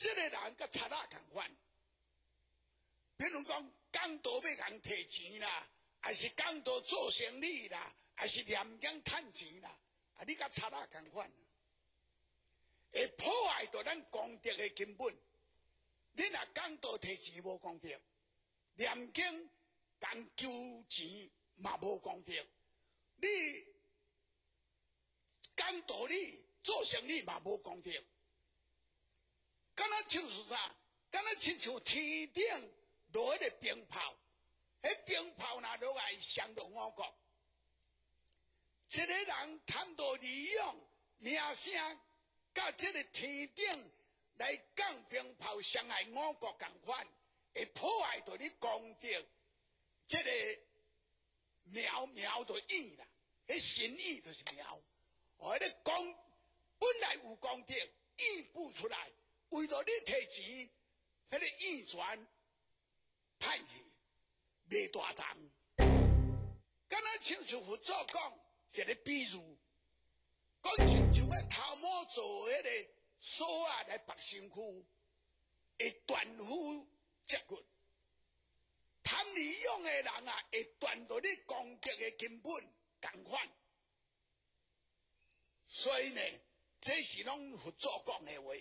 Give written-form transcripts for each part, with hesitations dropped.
這个人佮賊仔仝款。比如講，講道欲共提錢啦，還是講道做生意啦，還是念經趁錢啦，啊，你佮賊仔仝款，會破壞著咱功德的根本。你若講道提錢無功德，念經共求錢嘛無功德，你講道理做生意嘛無功德。敢若像是啥？敢若親像天頂落彼个冰炮，彼冰炮若落來傷著五穀。一个人貪著利養名聲，佮這个天頂來降冰炮傷害五穀仝款，會破壞著你功德。這個苗苗就意啦，彼心意就是苗。哦，彼个功本來有功德，意不出來，為著你提錢，彼个意全歹去，袂大欉。敢若親像佛祖講一个比喻，講親像個頭毛做彼个索仔來縛身軀，會斷夫脊骨。貪利養的人啊，會斷著你功德的根本仝款。所以呢，這是攏佛祖講的話。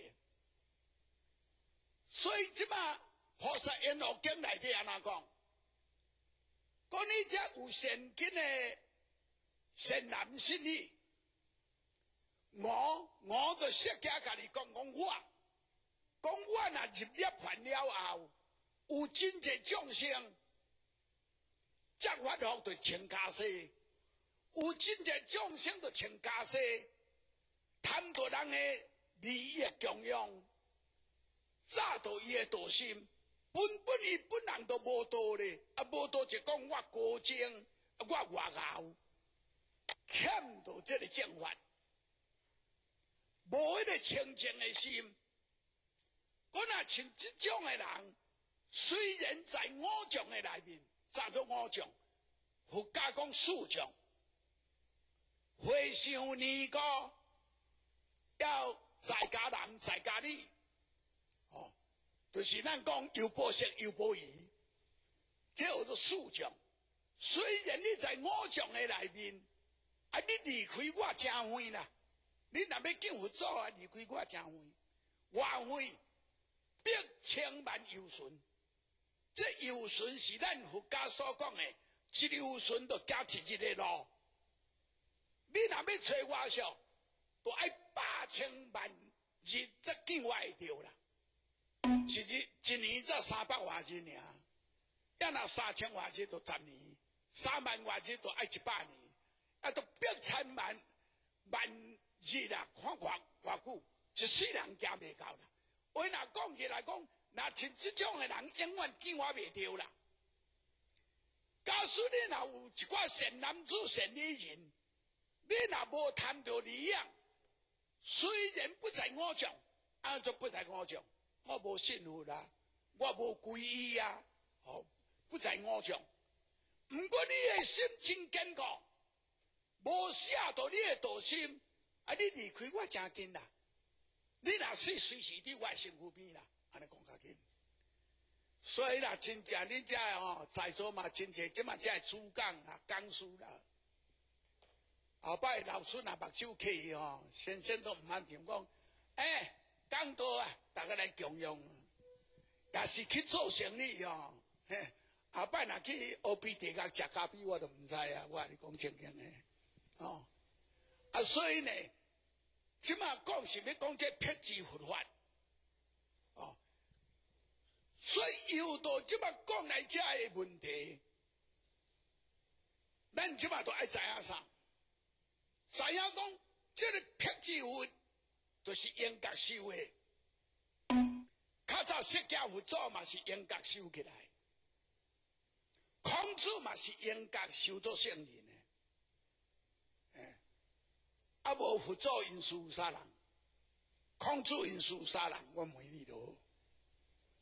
所以這馬菩薩瓔珞經內底按怎講？講你遮有善根的善男信女，我就釋迦共你講講我，講我若入涅槃了後，有真濟眾生，則法服就穿袈裟，有真濟眾生就穿袈裟，貪著人的利益供養，詐著伊的道心，本本伊本人都無道咧，啊無道就講我高精，啊我偌𠢕，欠著這个正法，無彼个清淨的心，講若像這種的人，雖然在五障的內面，啥做五障？佛家講四障，回向尼姑，要在家男、在家女，哦，就是咱講優婆塞、優婆夷，這叫做四障。雖然你在五障的內面，啊，你離開我誠遠啦，你若欲見佛祖啊，離開我誠遠，偌遠？百千萬由旬。這由旬是咱佛家所講的，一由旬就行一日的路。你若欲揣我相，就愛百千萬日才見我會著啦。一日一年才三百外日爾，啊若三千外日就10年，3萬外日就愛100年，啊，都百千萬萬日啦，看偌偌久，一世人行袂到啦。話若講起來講，若像這種的人，永遠見我袂著啦。假使你若有一寡善男子、善女人，你若無貪著利養，雖然不在五障，按怎不在五障？我無信佛啦，我無皈依啊，哦，不在五障。毋過你的心真堅固，無捨著你的道心，啊，你離開我誠近啦。你若是隨時佇我身軀邊啦，按呢講較緊。所以啦，真正恁遮的吼，在座嘛真濟，這馬遮的主講啦、講師啦，後擺老師若目睭瞌吼，先生都毋通聽講，欸，講道啊，逐家來供養，也是去做生意吼，嘿，後擺若去烏皮地殼食咖啡，我都毋知啊，我共你講正經的，哦，啊，所以呢，這馬講是欲講這辟支佛法，哦，所以又到這馬講來遮的問題，咱這馬都愛知影啥？知影講這個辟支佛就是應該修的，較早釋迦佛祖嘛是應該修起來，孔子嘛是應該修做聖人的，欸，啊無佛祖𪜶師啥人？孔子𪜶師啥人？我問你就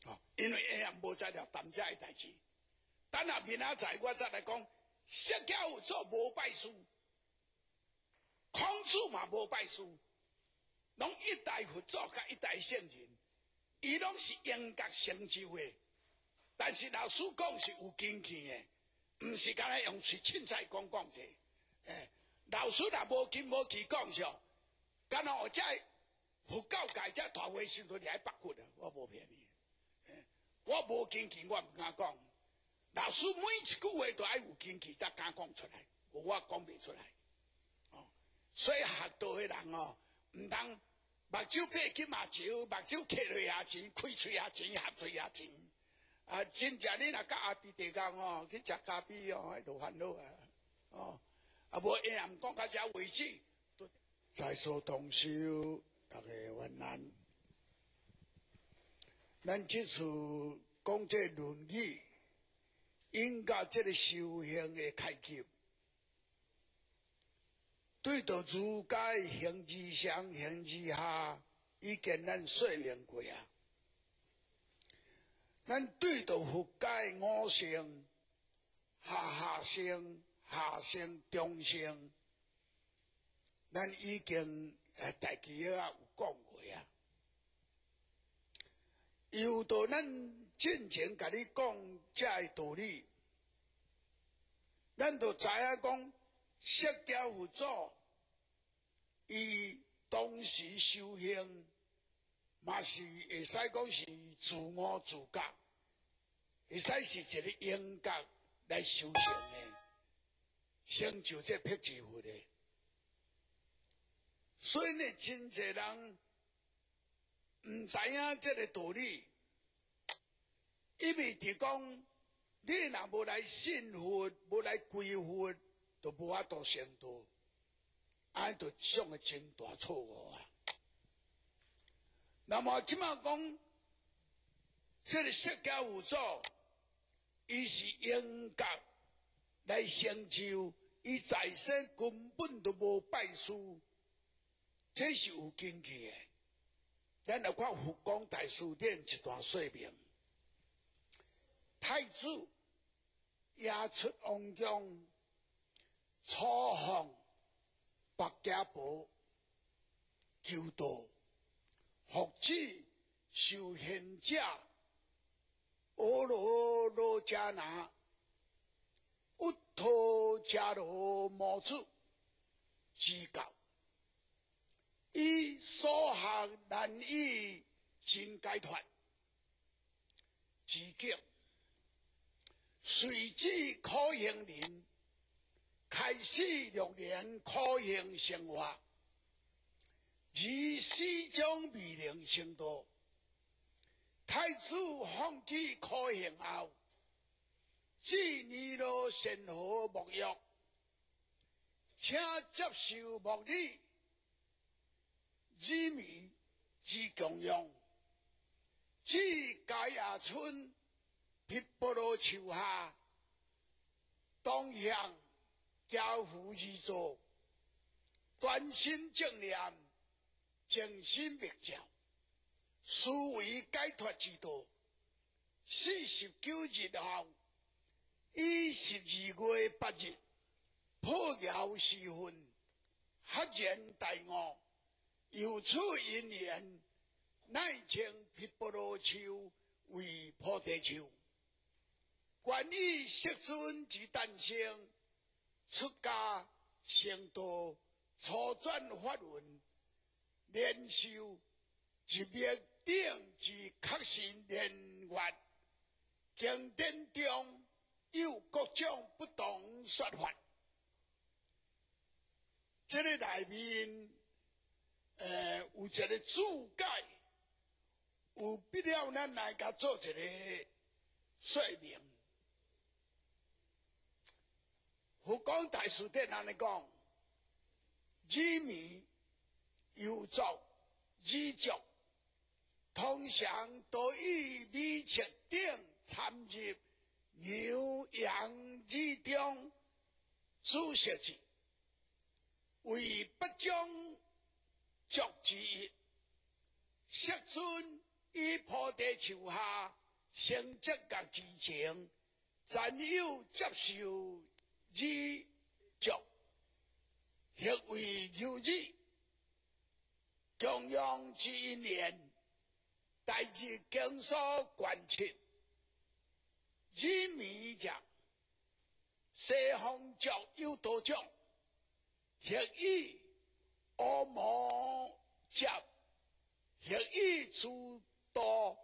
好，哦，因為下暗無才調談這个代誌，等下明仔載我再來講，釋迦佛祖無拜師，孔子嘛無拜師，攏一代佛祖佮一代聖人。伊攏是應覺成就的。但是老師講是有根據的，毋是干焦用喙凊彩講講者。老師若無根無據講上，敢若這佛教界這大和尚都掠去縛骨啊！我無騙你，我無根據，我毋敢講。老師每一句話都愛有根據，才敢講出來，無我講袂出來。哦，所以學道的人哦，毋通目睭閉緊嘛笑，目睭開落也錢，開喙也錢，合喙也錢。啊，真正你若佮阿鼻地公哦，去食咖啡哦，彼就煩惱啊。哦，啊無會毋講到這為止。在座同修，大家晚安。咱這次講這個論語，引到這個修行的開啟，對著儒家形而上、形而下，已經咱說明過啊。咱對著佛家的五乘、下下乘、下乘、中乘，咱已經大家仔有講過啊。由著咱進前共你講這个道理，咱就知影講，釋迦佛祖伊當時修行，嘛是會使講是自悟自覺，會使是一個應覺來修行的，成就這辟支佛的。所以呢，真濟人毋知影這個道理，因為佇講，你若無來信佛，無來歸佛，就無法度成道，按呢就上個真大錯誤啊！那麼這馬講，這個釋迦佛祖，伊是應覺來成就，伊在世根本就無拜師，這是有根據的。咱來看《佛光大辭典》一段說明：太子夜出王宮，初訪白家婆求道，復始受賢者阿羅羅迦那、鬱陀迦羅母子之教。以所學難以盡解脫之境，隨至苦行林，開始6年苦行生活，而始終未能成道。太子放棄苦行後，至尼羅仙河沐浴，請接受沐禮。禮物之供養，至伽耶村毗缽羅樹下，當向跏趺而坐，專心正念，靜心默照，思維解脫之道。49日後，於12月8日破曉時分，赫然大悟。由此因緣，乃稱毗缽羅樹為菩提樹。關於釋尊之誕生、出家、成道、初轉法輪、蓮壽、入滅等之確信年月，經典中有各種不同說法。這个內面，有一個注解，有必要咱來共做一個說明。佛光大辭典按呢講，語名猶作語作，通常都以米粟等摻入牛羊乳中煮食之，為八種粥之一。釋尊於菩提樹下成正覺之前，曾有接受乳粥，或為牛乳，供養之因緣，大日經疏卷七，乳糜者，西方粥有多種，或以烏毛汁，或以豬肚、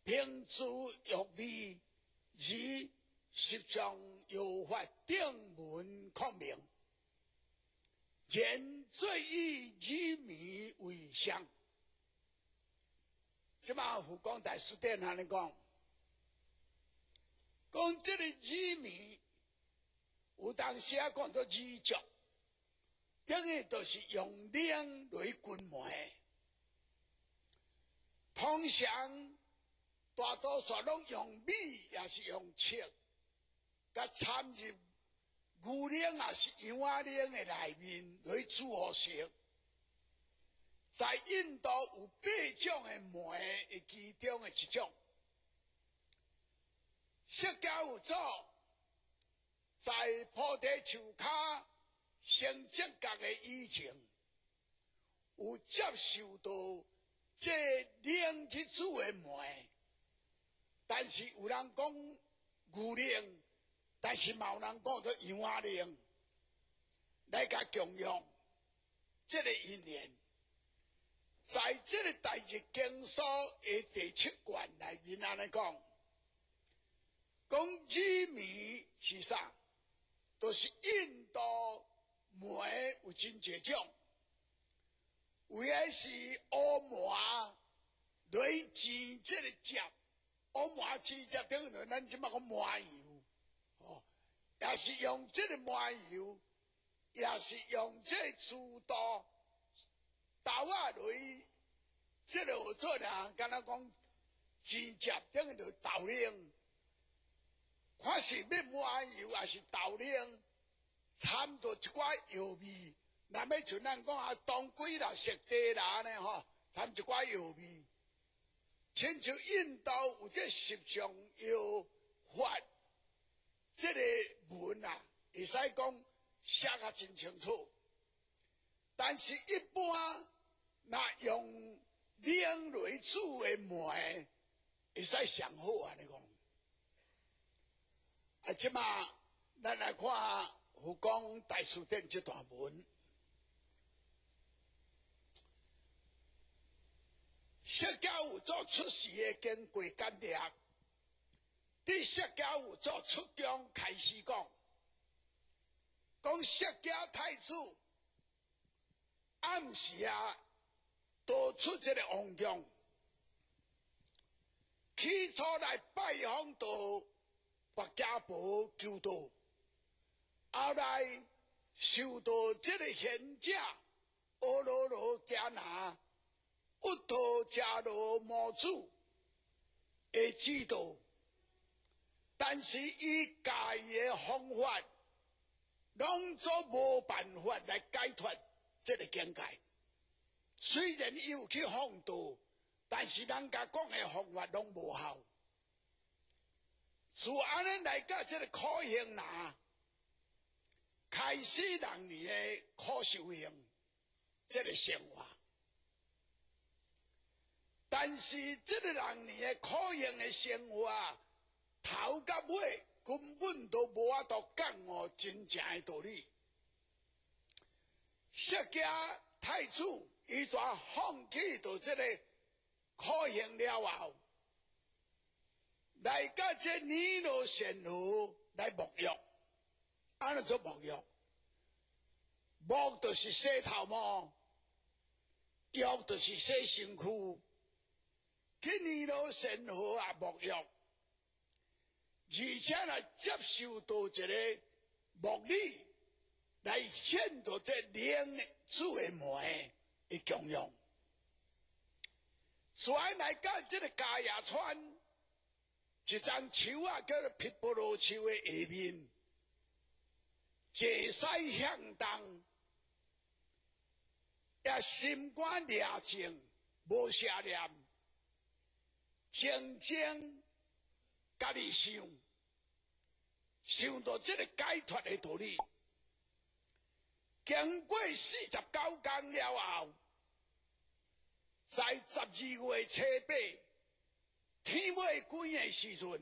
平珠玉味，而十相藥法頂文擴明，然最以乳糜為上。這馬佛光大辭典按呢講，講這个乳糜，有當時啊講做乳粥，等於就是用奶來滾糜。通常大多數攏用米，也是用粟，佮摻入牛奶，也是羊仔奶的內面來煮予熟。在印度有八種的糜的其中的一種，釋迦佛祖在菩提樹跤成正覺的以前，有接受到這奶去煮的糜，但是有人講牛奶，但是嘛有人講做羊仔奶，來共供養這个因緣。在這个大日經疏的第七卷內面，按呢講，講乳糜是啥？就是印度糜有真濟種，有的是烏糜來煎這个汁，烏糜煎汁等於咱這馬講麻油，哦，也是用這个麻油，也是用這个豬肚。豆仔來，這个做人敢若講煎汁，等於就豆奶。看是欲麻油，抑是豆奶，摻著一寡藥味。若欲像咱講啊，當歸啦、熟地啦按呢吼，摻一寡藥味。親像印度有這十相藥法，這个文啊，會使講寫甲真清楚。但是，一般若用奶來煮的糜，會使上好按呢講。啊，這馬咱來看佛光大辭典這段文。釋迦佛祖出世的經過簡略，佇釋迦佛祖出宮開始講，講釋迦太子。暗時啊，逃出這个王宮，起初來拜訪到跋伽婆求道，後來受到這个賢者阿羅羅迦拿鬱陀迦羅摩子的指導，但是伊教伊的方法，攏總無辦法來解脫。這个境界，雖然伊有去放度，但是人家講的方法攏無效。自按呢來到這个苦行難，開始六年的苦修行，這个生活。但是這个六年的苦行的生活，頭到尾根本都無法度覺悟真正的道理。釋迦太子伊就放棄著這个苦行了後，來到這尼羅善河來沐浴，按怎做沐浴？沐就是洗頭毛，浴就是洗身軀。去尼羅善河啊沐浴，而且來接受著一个沐禮。來獻著這奶煮的糜的供養，所以來到這个伽耶川，一叢樹仔叫做毗婆羅樹的下面，坐西向東，也心觀掠靜，無邪念，靜靜家己想，想著這个解脫的道理。經過49天了後，在12月初8，天欲光的時陣，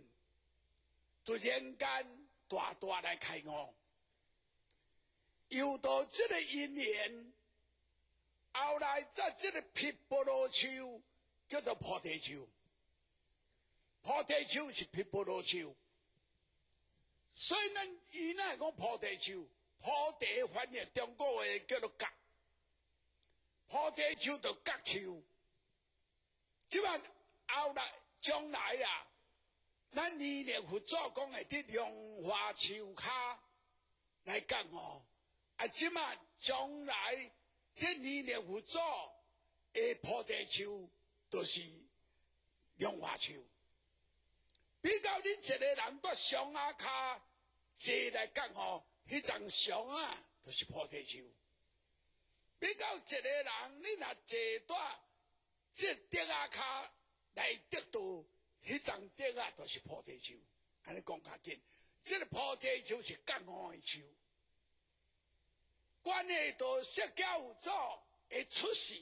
突然間大大來開悟，由著這个因緣，後來在這个毗婆羅樹叫做菩提樹，菩提樹是毗婆羅樹，所以咱伊若講菩提樹，菩提翻譯中國話叫做覺，菩提樹就覺樹。這擺後來將來啊，咱彌勒佛祖講會佇龍華樹跤來覺悟，啊，這擺將來這彌勒佛祖的菩提樹就是龍華樹。比較你一个人佇松仔跤坐來覺悟，彼叢松仔就是菩提樹。比較一个人，你若坐佇這竹仔跤來得道，彼叢竹仔就是菩提樹。按呢講較緊，這个菩提樹是覺悟的樹。關係到釋迦佛祖的出世、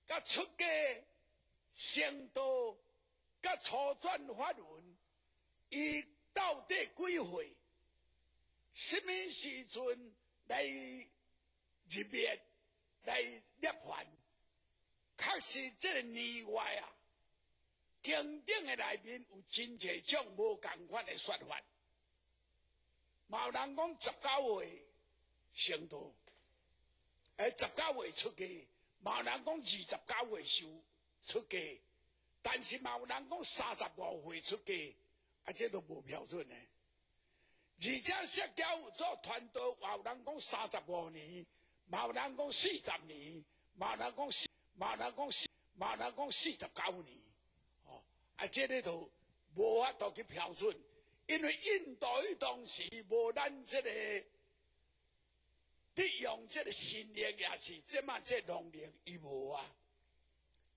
佮出家、成道、佮初轉法輪，伊到底幾歲？啥物時陣來入滅、來涅槃？確實，這个年月啊，經典的內面有真濟種無仝款的說法。嘛有人講19歲成道，19歲出家；嘛有人講29歲修出家，但是嘛有人講35歲出家，啊，這都無標準的。而且釋迦佛祖傳道，嘛有人講35年，嘛有人講40年，嘛有人講四，嘛有人講四，嘛有人講49年，哦，啊，這个都無法度去標準，因為印度彼當時無咱這个，利用這个新曆也是，這馬這農曆伊無啊，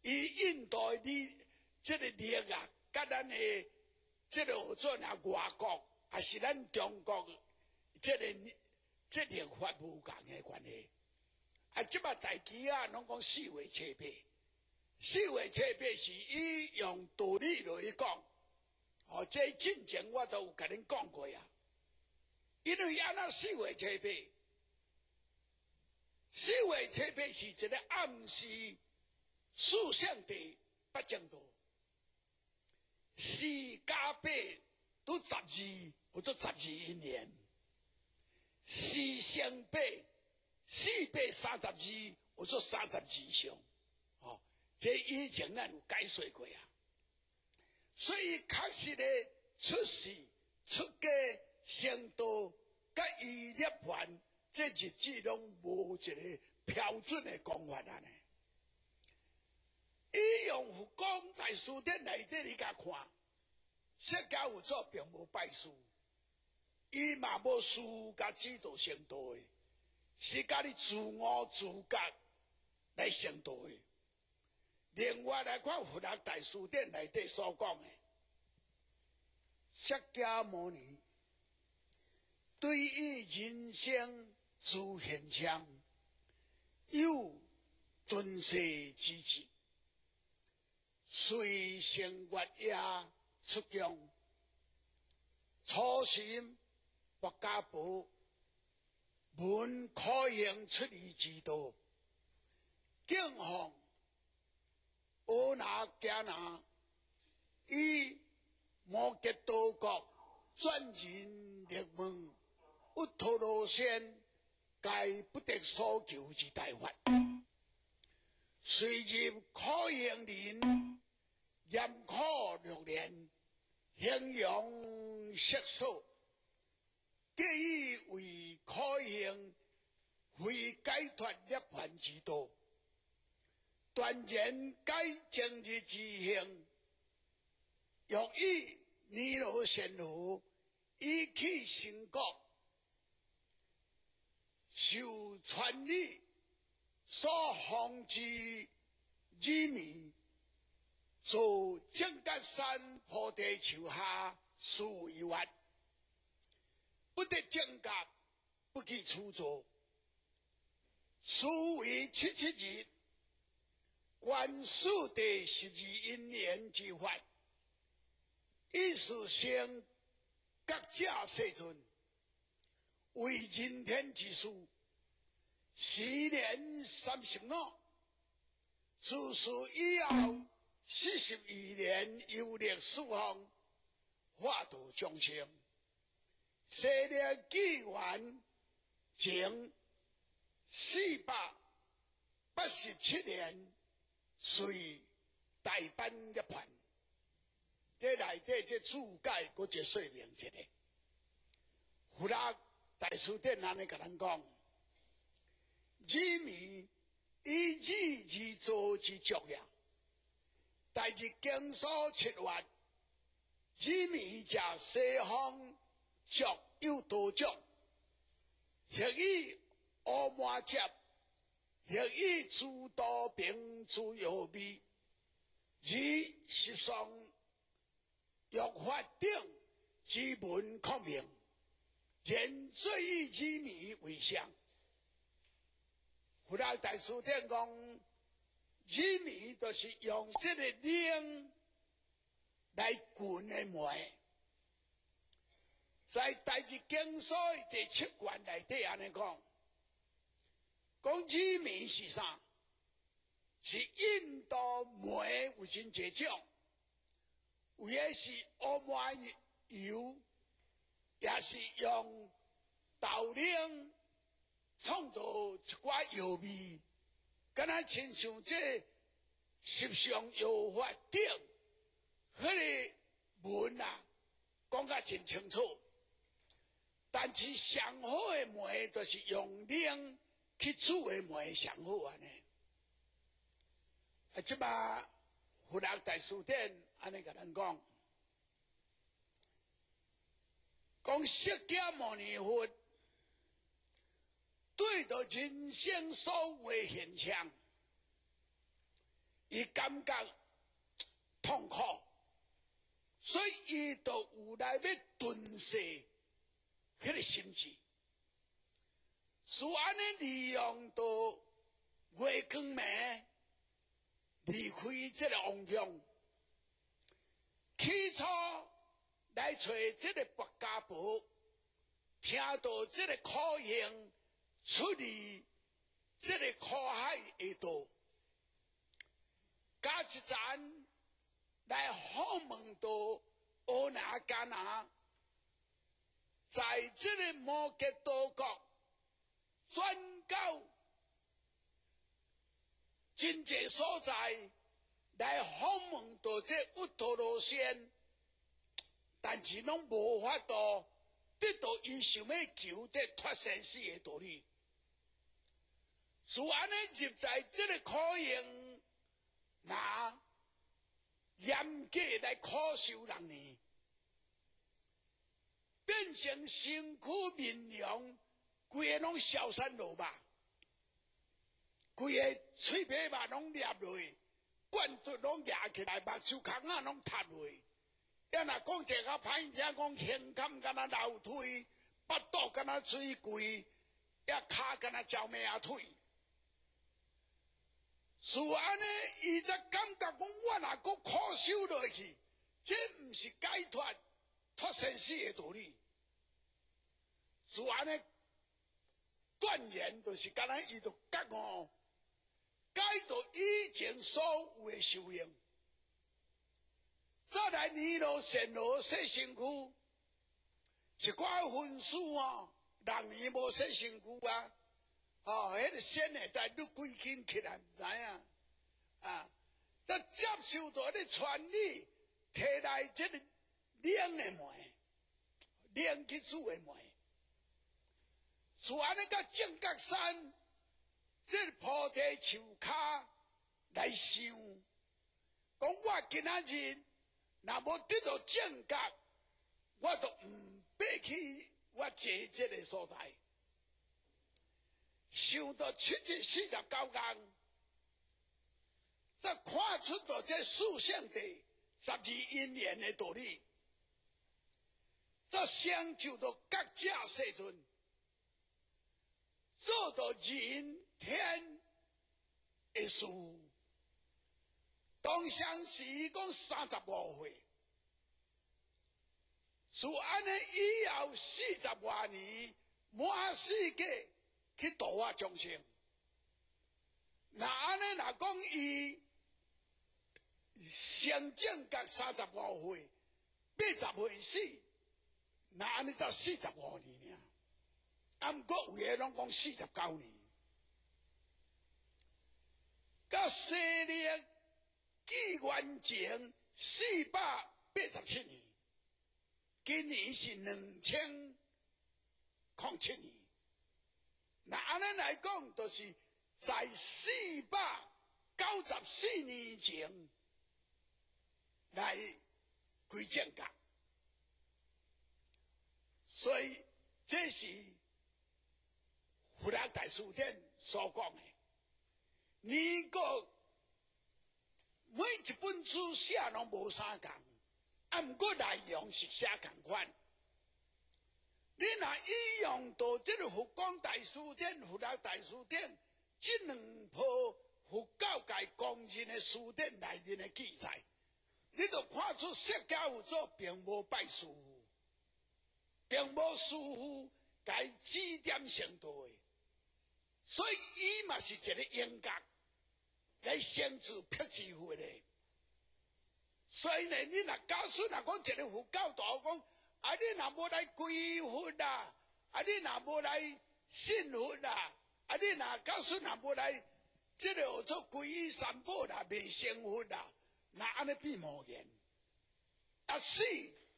伊印度的這个曆啊，佮咱的這个做哪外國，還是咱中國這个這曆法無仝的關係。啊，這馬大旗仔攏講4月初8，4月初8是伊用道理來講，哦，這進前我都有共恁講過啊。因為按怎四月初八？四月初八是一个暗時四聖諦八正道，四加八拄十二，有做十二因緣。四乘八，四八三十二，有做三十二相。哦，這以前咱有解說過啊。所以確實咧，出世、出家、成道、佮伊涅槃，這日子攏無一个標準的講法按呢。伊用佛講大辭典內底你共看，釋迦佛祖並無拜師，伊嘛無師共指導成道的，是家己自悟自覺來成道的。另外來看佛學大辭典內底所講的，釋迦牟尼對於人生諸現象有頓世之智，隨成月夜出宮，初心薄伽婆，聞苦行出離之道，敬奉阿那迦那，以摩竭陀國轉人力問鬱陀羅仙，皆不得所求之大法。隨入苦行林，嚴苦六年，形容色素，皆以為苦行，非解脫涅槃之道。斷然改終日之行，欲以彌勒仙佛以去神國，受傳禮所奉之禮物，坐正覺山菩提樹下思惟法，不得正覺，不去出座，思惟七七日。觀四諦十二因緣之法，以是成覺者世尊，為人天之師，時年35，自是以後42年遊歷四方，化度眾生。西曆紀元前487年，遂大般涅槃。這內底這注解，閣一說明一下。佛學大辭典按呢共咱講，乳糜以乳而造之粥也。大日經疏7月，乳糜食西方粥有多種，或以烏麻汁，或以諸多平諸藥味，而十相藥法等之文孔明，然最以乳糜為上。佛學大辭典講，乳糜就是用這個奶來滾的糜。在大日經疏第七卷內底按呢講，講乳糜是啥？是印度糜有真濟種，有的是烏麻油，也是用豆奶創造一寡藥味，敢若親像這十相藥法等，彼個文啊，講甲真清楚。但是上好的糜，就是用奶去煮的糜上好按呢。啊，這擺佛學大辭典按呢共咱講，講釋迦牟尼佛對著人生所有的現象，伊感覺痛苦，所以伊就有來欲遁世彼個心志，是按呢利用到月光暝離開這個王宮，起初來揣這個薄伽婆，聽到這個苦行出離這個苦海的道，加一層來訪問到阿那迦那，在這個摩揭陀國轉到真濟所在來訪問到這鬱陀羅仙，但是攏無法度得到伊想欲求這脫生死的道理。是按呢入在這個苦行，那嚴格來苦修6年，變成身軀面容，規个攏消散落肉，規個喙皮肉攏裂落去，冠突攏夯起來，目睭空仔攏塌落去。啊，若講一個較歹聽，講胸坎敢若樓梯，腹肚敢若水櫃，啊，跤敢若鳥尾仔腿。是按呢，伊才感覺講，我若閣苦修落去，這毋是解脫脫生死的道理。是按呢斷言，就是敢若伊就覺悟，解脫以前所有的修行，再來尼羅善羅洗身軀，一寡分數哦，6年無洗身軀啊。哦，彼個先會在愈幾斤起來，毋知影啊！才接受到彼個傳理，提來這個冷的糜，冷去煮的糜，是按呢佮正覺山這個菩提樹跤來想，講我今仔日若無得到正覺，我就毋爬去我坐這個所在。想到7日49工，才看出到這四聖諦十二因緣的道理，才成就到覺者世尊，做到人天的事，當相時講35歲，是按呢以後40外年滿世界去度化眾生。若按呢若講伊成正覺35歲，80歲死，若按呢才45年爾。啊，毋過有的攏講49年。佮西曆紀元前487年，今年是2007年。若按呢來講，就是在494年前來歸正覺，所以這是佛學大辭典所講的。年過每一本書寫攏無相仝，啊，毋過內容是寫仝款。你若引用到這个佛光大辭典、佛學大辭典這兩部佛教界公認的辭典內面的記載，你就看出釋迦佛祖並無拜師父，並無師父共指點成道的，所以伊嘛是一个應覺來成就辟支佛的。所以呢，你若假使若講一个佛教徒講，啊，你若無來歸佛啦，啊，你若無來信佛啦，啊，你若假使若無來這个叫做皈依三寶啦，袂成佛啦，那按呢變無緣，啊死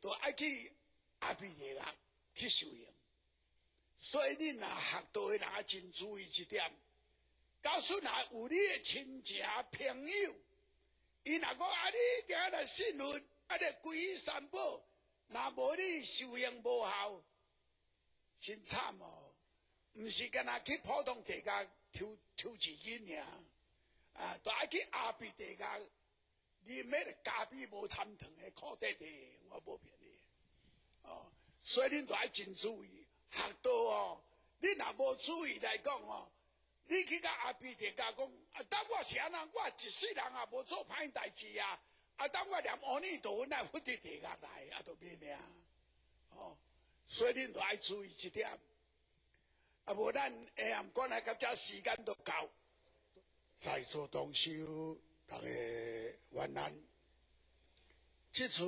就愛去阿鼻地獄去受刑。所以你若學道的人愛真注意這點。假使若有你的親情朋友，伊若講啊，你一定愛來信佛，啊，你皈依三寶，若無你修行無效，真慘哦！毋是干焦去普通地獄抽抽一支爾，啊，都愛去阿鼻地獄，啉彼个咖啡無摻糖的苦塊塊，我無騙你。哦，所以恁都愛真注意學道哦。你若無注意來講哦，你去共阿鼻地獄講，啊，當我是按怎，我一世人也無做歹代誌啊，啊，當我念阿彌陀佛，哪會佛佇地獄來，啊，就沒命。哦，所以恁都愛注意這點。啊，無咱下暗講來到這時間都到，在座同修，逐家晚安。這次。